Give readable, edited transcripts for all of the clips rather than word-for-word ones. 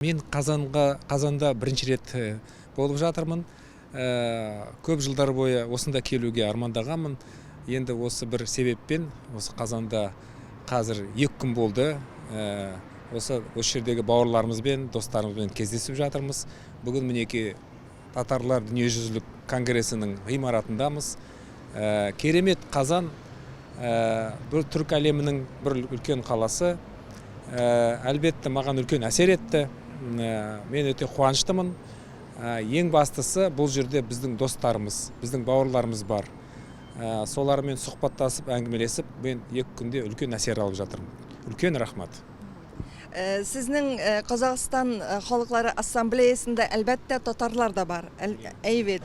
Мен Қазанда бірінші рет болып жатырмын. Көп жылдар бойы осында келуге армандағанмын. Енді осы бір себеппен осы Қазанда қазір 2 күн болды. Осы жердегі бауырларымызбен, достарымызбен кездесіп жатырмыз. Бүгін, мінекей, Татарлар дүниежүзілік конгресінің ғимаратындамыз. Керемет Қазан, бір түркі әлемінің бір үлкен қаласы. Әлбетте, маған үлкен әсер етті. Мен өте қуаныштымын. Ең бастысы, бұл жерде біздің достарымыз, біздің бауырларымыз бар. Солармен сұхбаттасып, әңгімелесіп, мен 2 күнде үлкен әсер алып жатырмын. Үлкен рахмат. Сезнең Казахстан халыклары ассамблеясында, әлбәттә, татарлар да бар. Әйбәт.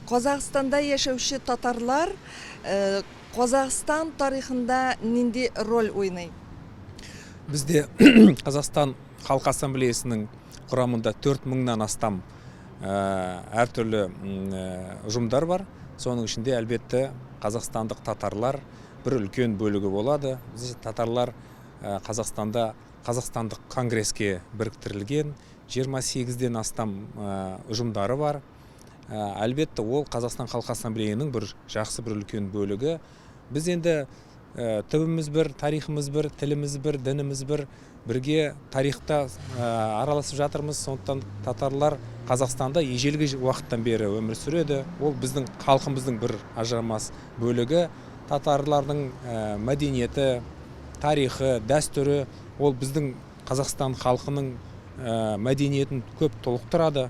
Казахстанда яшәүче татарлар Казахстан тарихында нинди роль уйный? Бізде Қазақстан халқы ассамблеясының құрамында 4000-нан астам әртүрлі ұжымдар бар. Соның ішінде, әлбетте, қазақстандық татарлар бір үлкен бөлігі болады. Біз, татарлар, Қазақстанда қазақстандық конгресске біріктірілген 28-ден астам ұжымдары бар. Әлбетте, ол Қазақстан халқы ассамблеяның бір жақсы, бір үлкен бөлігі. Біз енді түбіміз бір, тарихымыз бір, тіліміз бір, дініміз бір, бірге тарихта араласып жатырмыз. Сондықтан татарлар Қазақстанда ежелгі уақыттан бері өмір сүреді. Ол біздің халқымыздың бір ажырамас бөлігі. Татарлардың мәдениеті, тарихы, дәстүрі ол біздің Қазақстан халқының мәдениетін көп толықтырады.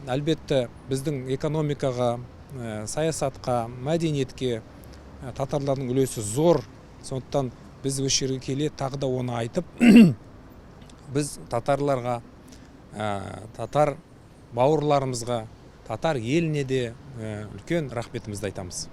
Әлбетте, біздің экономикаға, саясатқа, мәдениетке татарлардың үлесі зор. Сондықтан біз осы жерге келе тағы да оны айтып, біз татарларға, татар бауырларымызға, татар еліне де үлкен рахметімізді айтамыз.